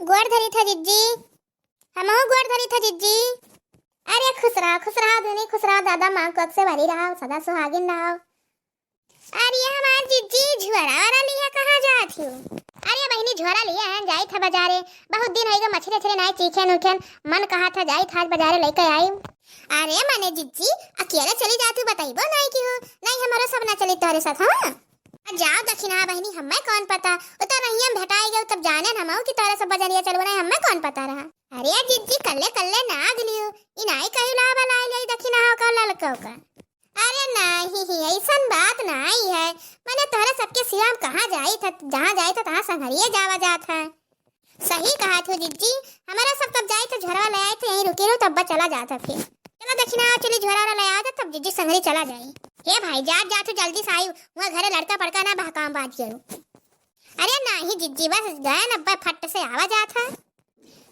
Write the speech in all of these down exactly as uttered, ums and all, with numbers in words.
गोड़ धरी था जिज्जी, हमहू गोड़ धरी था जिज्जी। अरे खुश रहा, खुश रहा दुनी, खुश रहा दादा, माँ कोख से भरी रहा, सदा सुहागिन रहा। अरे हमार जिज्जी, झोरा वाला लिया कहाँ जात हो? अरे बहिनी, झोरा लिया है, जाई था बाजारे, बहुत दिन होइगा मछरी अछरी नाई चीखेन उखेन, मन कहा था जाई था आज बाजारे लेके आई। अरे मने जिज्जी, अकेले चली जात हो, बताइबो नाई की हो, नाई हमारो सब ना चली तोरे साथ, हाँ? आ जाओ दखिनहा बहिनी, हम्मे कौन पता, उ तो रहिया में भेटाई गयो, तब जाने न हमहू कि तोरे सब बजरिया चलबो, नाई हम्मे कौन पता रहा। अरे जिज्जी, कल्ले कल्ले ना अगलियो, ई नाई कही लावा लाई लाई दखिनहा का ललको का। अरे नाही, ऐसन बात नाही है, मने तोहरे सबके सिवा हम कहाँ जाई था, जहाँ जाई था तहाँ संघरिये जावा जात है। सही कहा थे जिज्जी, हमारा सब तब जाई थे झरवा ले आई थे, यहीं रुकी रहो तब चला जात है फिर। चलो दखिनहा, चली झोरा वाला ले आओ तो तब जिज्जी संघरी चला जाई। हे भाई, जात जात हो जल्दी से आई, वहाँ घरे लड़का पड़का ना बहकाम बाज गयो। अरे नाही जिज्जी, बस गए न अब्बा फट से आवा जात है।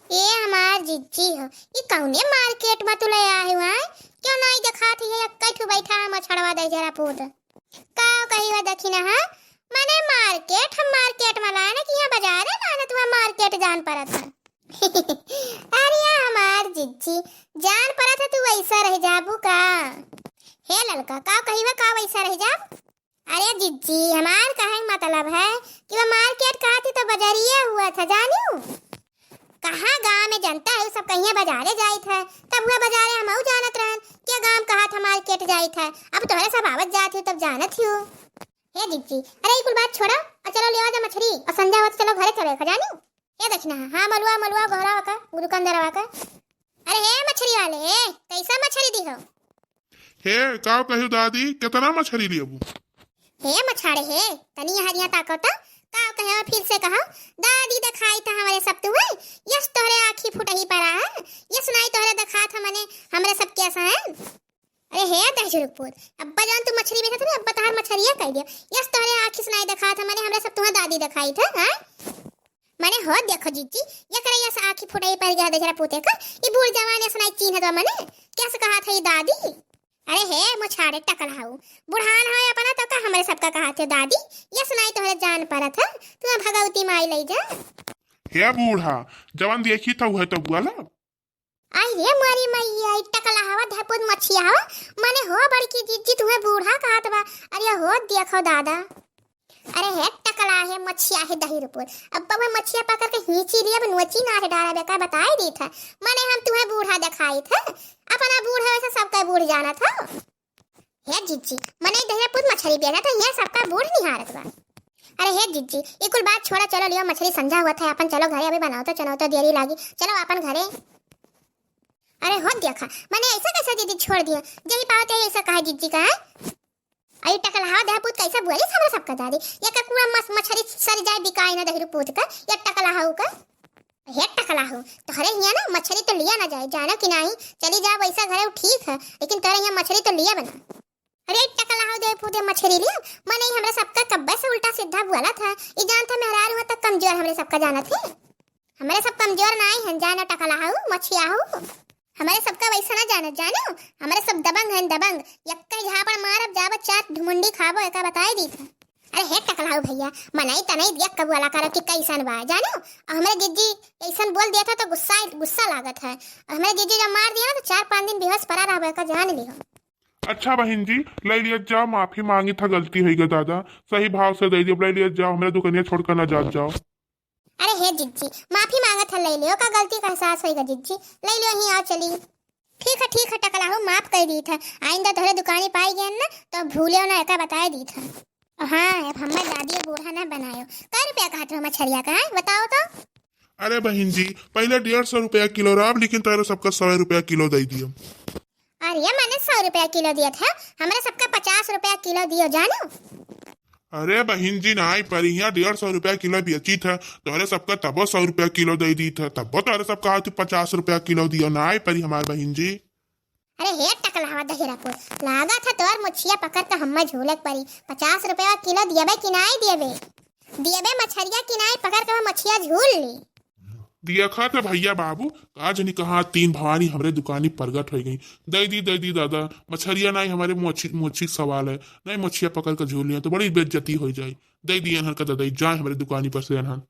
ए हमार जिज्जी हो, ई कौने मार्केट में तू ले आए हुआ है? क्यों नाही देखात है, एक ठू बैठा है मछड़वा दे जरा पूत। का कही हुआ दखिनहा? मने मार्केट, हम मार्केट में लाए ना कि यहाँ बाजारे लाए ना, तुम्हें मार्केट जान पड़त है। अरे हमार जिज्जी, जान पड़त है तू वैसा रह जाबू का? हे ललका, का कही हुआ, का वैसा रह जाब? अरे जिज्जी, हमार कहे के मतलब है कि वो मार्केट कहती तो बजरिया हुआ था, जानियो? कहाँ गाँव में जनता है, सब कहिया बाजारे जाइत है, तब हुआ बाजारे हमहू जानत रहन, क्या गाँव कहा था मार्केट जाइत है, अब तोहरे सब आवत जात हो तब जानत हो। हे जिज्जी, अरे ई कुल बात छोड़ा और चलो ले आओ जा मछरी और संझा होत चलो घरे चले खा, जानियो? हे दखिनहा, हाँ मलुआ, मलुआ गोहरा वाका, दुकानदार वाका। अरे हे मछरी वाले, हे कैसा मछरी दी हो? हे का कहो दादी, कितना मछरी लेबू? हे मछाड़े हे, तनी यहाँ यहाँ ताको तो, का कहे फिर से कहो। दादी देखाई था हमारे सब तुम्हें, यस तोहरे आँखी फुटही पड़ा है, यस नाई तोहरे देखात हमने, हमरे सब कैसा है। अरे हे दहिजरुक पूत, अब्बा जान तू मछरी बेचत रहे, अब्बा तहार मछरिया कह दिया। यस तोहरे आँखी से नाई देखात है, मने हमरा सब तुम्हें दादी देखाई था, हाँ? मने हो देखो जिज्जी, ये करे यस आँखी फुटाई पर गया दहिजरा पूते का, ये बूढ़ जवान यस नाई चीन्ह दो मने, कैसे कहा था ये दादी? अरे हे मोछाड़े टकल हाउ, बुढ़ान है अपना तो का हमरे सबका कहा थे दादी, यस नाई तोहरे जान परत है, तुम्हें भगवती माई ले जा। हे बूढ़ा, जवान देखी था वह तो बुआला। आई रे मोरी मैया, ई टकला हवा, धपुत मछिया हवा, मने हो बड़की जिज्जी तुम्हें बूढ़ा कहत बा। अरे हो देखो दादा, अरे हे टकला हे, मछिया हे दहिरपुर, अब बबा मछिया पकड़ के हींची लिया, अब नोची ना है डारा बेका बताई दी था, मने हम तुम्हें बूढ़ा दिखाई था, अपना बूढ़ा वैसे सबका बूढ़ जाना था। हे जिज्जी, मने दहिया पूत मछरी बेचत है, यहाँ सबका बूढ़ निहारत बा। अरे हे जिज्जी, ई कुल बात छोड़ा, चलो लियो मछरी संझा हुआ था, अपन चलो घरे, अभी बनाओ तो चलो तो देरी लागी, चलो अपन घरे। अरे हो देखा, मने ऐसा कैसे जिज्जी छोड़ दिया, जही पाओ ते ऐसा कहा जिज्जी का है। अरे टकलहा दहिया पूत कैसे बोली हमरा सबका दादी, ये का पूरा मस मछरी सर जाए बिकाई ना दहिरू पूत का, ये टकलहा का। हे टकला हो, तोहरे हिया ना मछरी तो लिया ना जाए, जाना कि नाही? चली जा वैसा घरे, उ ठीक है, लेकिन तोहरे हिया मछरी तो लिया बना। अरे टकला हो, दे पूते मछरी लिया, मने ही हमरे सबका कब्बे से उल्टा सीधा बोला था। ई जानत है मेहरारू है तो कमजोर हमरे सबका जानत है। हमरे सब कमजोर नाही हन, जाना टकला हो, मछिया हो। हमरे सबका वैसा ना जानत, जानो? हमरे सब दबंग हन, दबंग। यक्का झापड़ मारब, जाबो चाट ढुमुंडी खाबो, एका बताई दी था। अरे हे टकलाऊ भैया, मनई तनई दिया कबुआला करो कि कैसन बा, जानो? और हमरे जिज्जी ऐसन बोल दिया था तो गुस्सा, गुस्सा लागत है। और हमरे जिज्जी जब मार दिया ना तो चार पाँच दिन बेहोश पड़ा रहबे का, जान लिहो। अच्छा बहिन जी, ले लिया जाओ, माफी मांगी था, गलती होई गई दादा, सही भाव से दे दियो, ले लिया जाओ, हमरे दुकनिया छोड़ कर ना जात जाओ। अरे हे जिज्जी, माफी मांगत है, ले लियो, का गलती का एहसास होई गई जिज्जी, ले लियो, ही आओ चली। ठीक है, ठीक है टकलाहू, माफ कर दी था। आइंदा तोहरे दुकानी पाई गए ना तो भूले ना, एका बताए दी था। हाँ, अब हमें दादी बूढ़ा ना बनायो। कै रुपया कहत रहो मछरिया का, हैं? बताओ तो। अरे बहिन जी, पहले डेढ़ सौ रुपया किलो रहा, लेकिन तोहरे सबका सौ रुपया किलो दे दियो। अरे मने सौ रुपया किलो दिया था, हमरे सबका पचास रुपया किलो दियो जानो। अरे बहिन जी, नाई पर यहाँ डेढ़ सौ रुपया किलो बेची था, तोहरे सबका तबो सौ रुपया किलो दे दी था, तबो तोहरे सबका हाथ पचास रुपया किलो दियो, नाई परी हमार बहिन जी। अरे हे टकलहवा दहिरापुर, लागा था तोर मुछिया पकड़ के हम्मा झूले के परी। पचास रुपया किलो दियबे कि नाई दियबे? दियबे मछरिया कि नाई, पकड़ के हम मछिया झूल ली। दिया खा तो भैया बाबू, का जनी कहाँ तीन भवानी हमरे दुकानी प्रगट हो गई। दे दी, दे दी दादा, मछरिया नाई हमारे मोछी, मोछी सवाल है, नाई मछिया पकड़ के झूल लिया तो बड़ी बेइज्जती हो जाए। दे दी एनहन का दादा, जाए हमरे दुकानी पर से एनहन।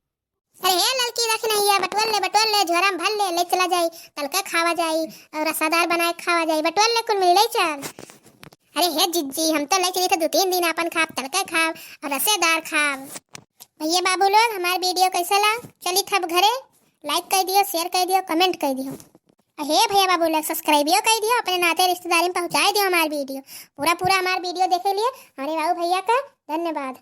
अरे हे ललकी रख नहीं है, बटुआ ले, बटोर ले, झोरा में भर ले, ले चला जाई, तलके खावा जाई, और रसादार बनाए के खावा जाई, बटोर ले कुल मिली, ले चल। अरे हे जिज्जी, हम तो ले चली थे दो तीन दिन आपन खाब, तलके खाब, और रसेदार खाब। भैया बाबू लोग, हमार video कैसे ला? चली थे अब घरे, like कर दियो, share कर दियो, comment कर दियो। अहे भैया बाबू लोग, subscribe-ियो कर दियो, अपने नाते रिश्तेदारी में पहुँचाए दियो हमार video। पूरा पूरा हमार video देखे लिए हमारे बाबू भैया का धन्यवाद।